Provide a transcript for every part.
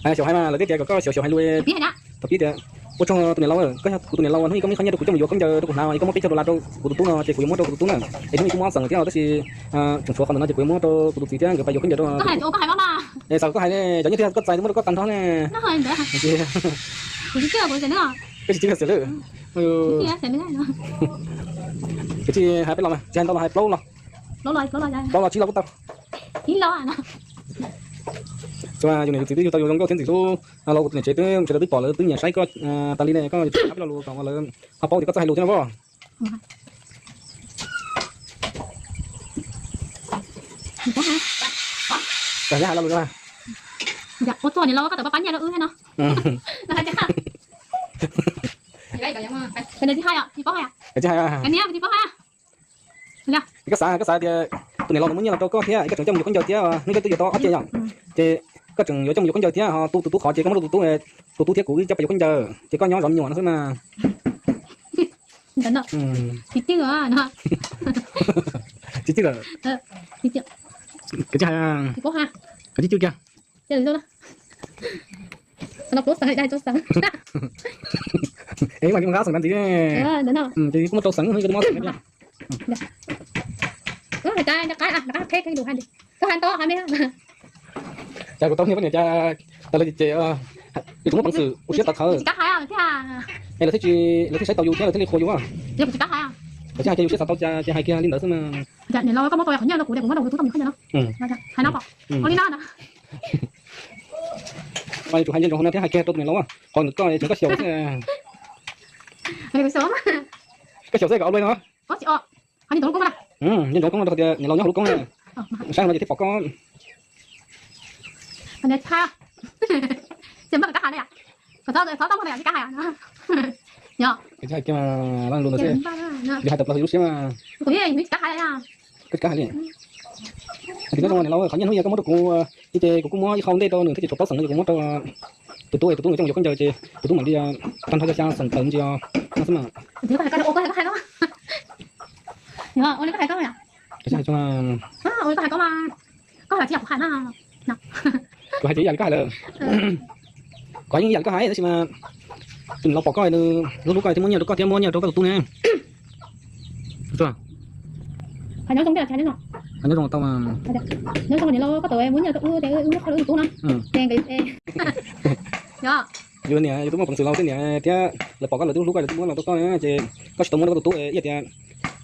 Xyaum hais mas lawv twb tias kom koj xyaum xyaum hais lus thaum pib tias, ua tsaug tus niam laus, koj yog kuv tus niam laus, hnub ib koj muaj qhov nyiaj rau kuv coj mus yuav khaub ncaws rau kuv hnav, ib koj muab peb caug dollar rau kuv tus tub no ces kuv yuav muab rau kuv tus tub na. Es hnub ib kuv muaj ob xees thiab los tab sis tseem tshuav qhov ntawm no ces kuv yuav muab rau kuv tus txiv thiab nkawd pais yuav khaub ncaws rau. Es xav koj hais ne, cov nyiaj thiaj koj txais muab rau koj tag nrho ne. Koj tsis tsis xwm lawm. Koj tsis hais peb los mas tsis hais ntau los hais plaub los, plaub los tsib los kuj tau. Tsuas yus niam yus txiv twb yug tau yus zoo nkauj thiab ntxim hlub los kuv tus niam tsev twb sawv daws twb pom lawv twb nyiam saib koj tas li ne, koj yuav tsum hais peb lo lus kom lawv ho paub tias koj txawj hais lus thiab no. Koj hais lo lus no. Koj xav, koj xav tias tus niam laus nws muab nyiaj los rau koj thiab koj tseem coj mus yuav khaub ncaws thiab, hnub koj twb yuav tau ob ceg yom, ces koj tseem yuav coj mus yuav khaub ncaws thiab ho tu tus tub qhov ces koj muab rau tus tub, tus tub thiab kuv coj pais yuav khaub ncaws ces koj nyob zov me nyuam no xwb mas. Tsis cwj lawm. Koj tsis hais, koj tsis cwj kiag. Es mas kuv qab xeem ntxiv, ces kuv muab rau xeem no. Cas kuv tau niam poj niam cas tas lawv ces, yus tsis muaj peev xwm ua siab tawv qhawv, es lawv thiaj, lawv thiaj saib tau yus thiab lawv thiaj li qhuas yus. Lawv thiaj hais tias yus siab xav tau ces hais kiag li ntawd xwb mas. Mas yuav tsum hais ntsoov no thiab hais kiag rau tus niam laus, qhov nws koj tseem koj xyaum xwb. Koj xyaum xwb kom ua luaj no. Nco ntsoov koob rau tias niam laus nyob hauv lub koob, saib no ces thiaj pom koj. Hais kiag mas lus ntawd xwb, yus hais tawm plaws hauv yus lub siab mas. Koj tsis kam hais li. Hais tias nyob zoo niam laus, qhov nyiaj hnub ib koj muab rau kuv ib ces kuv kuj muab ib qho ntej rau nws thiab ces tshuav plaub xeem no ces kuv muab rau tus tub, tus tub es tus tub nkawd coj mus yuav khaub ncaws ces tus tub mam li tag nrho yog xya xeem tawm ntsis no xwb mas. Kuv hais tsis ib yam li koj hais lawm. Kuv hais yeej ib yam li koj hais tab sis mas tus niam laus pom koj, nws hlub hlub koj thiab muab nyiaj rau koj thiab muab nyiaj rau koj tus tub ne. Nyob zoo tau, nyob zoo niam laus koj tau muab nyiaj rau wb thiab wb muab qhov rau wb tus tub no. Yus niam yus twb muaj peev xwm laus thiab niam thiab lawv pom koj lawv twb hlub koj lawv twb muab los rau koj ces koj tsis tau muab rau koj tus tub ib yam tias,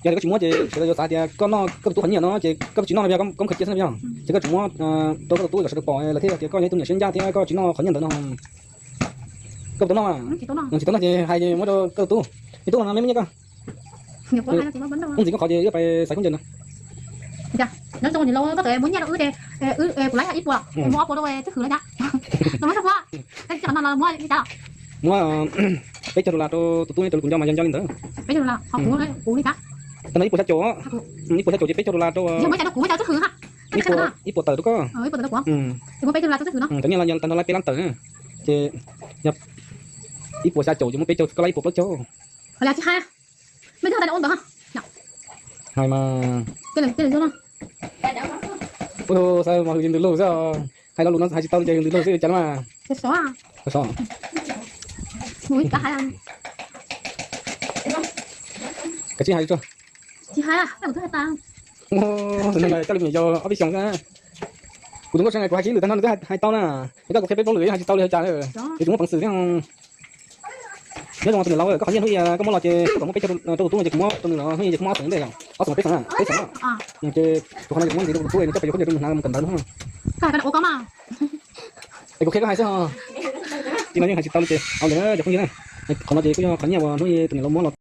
yog tias koj tsis muab ces sawv daws yuav xav tias koj noj koj tus tub qhov nyiaj no ces koj tsis noj no yog koj muab khawv cia xwb no yog. Ces koj tsis muab rau koj tus tub kom sawv daws pom lawv thiaj tias koj yog ib tug niam siab ncaj thiab koj tsis noj qhov nyiaj ntawd no. Koj puas tau noj mas? Tsis tau noj ces hais muab rau koj tus tub. Me tub los no me me nyiaj koj. Ntxiv koj qhov ces wb pais xaiv khaub ncaws no. Koj tau muab nyiaj rau wb ces kuv laib ib puas, muab ob puas rau Tswj Hwm lawm cas. Muab peb caug dollar rau tus tub, rau kuv nco mas yog nco li ntawd. Tag nrho ib puas xya caum, ib puas xya caum ces peb caug dollar rau, ib puas tawm rau koj. Cov nyiaj los yog tag nrho laib peb lab tawm na. Ces yog ib puas xya caum ces muab peb caug koj laib ib puas plaub caug. Hais mas, ua xav mos hwm ces ntws lug xwb, hais lo lus no hais tsis tau li ces ntws lug xwb cas mas. Kav tsij hais tso. Coj li me nyuam yaus ob peb xyoos xwb. Kuv tus nkauj sab kuv hais tsib lwm tag nrho nws twb hais tau na. Es koj kuv qhia peb plaub lwm hais tsis tau li cas, yuav tsum muaj peev xwm thiab. Nyob zoo tus niam laus, koj qhov nyiaj hnub ib koj muab los ces koj kom muab peb caug rau tus tub no ces kuv muab rau nws los hnub ib ces kuv muab ob xeem rau nws, ob xeem peb xeem, peb xeem. Ces kuv qhov no ces kuv muab ntxiv rau tus tub es nws coj pais yuav khaub ncaws rau nws hnav mus kawm ntawv no. Es kuv qhia koj hais xwb os. Tsis no yeej hais tsis tau li ces au ntawm cov phooj ywg na. Qhov no ces kuj yog qhov nyiaj uas hnub ib tus niam laus muab los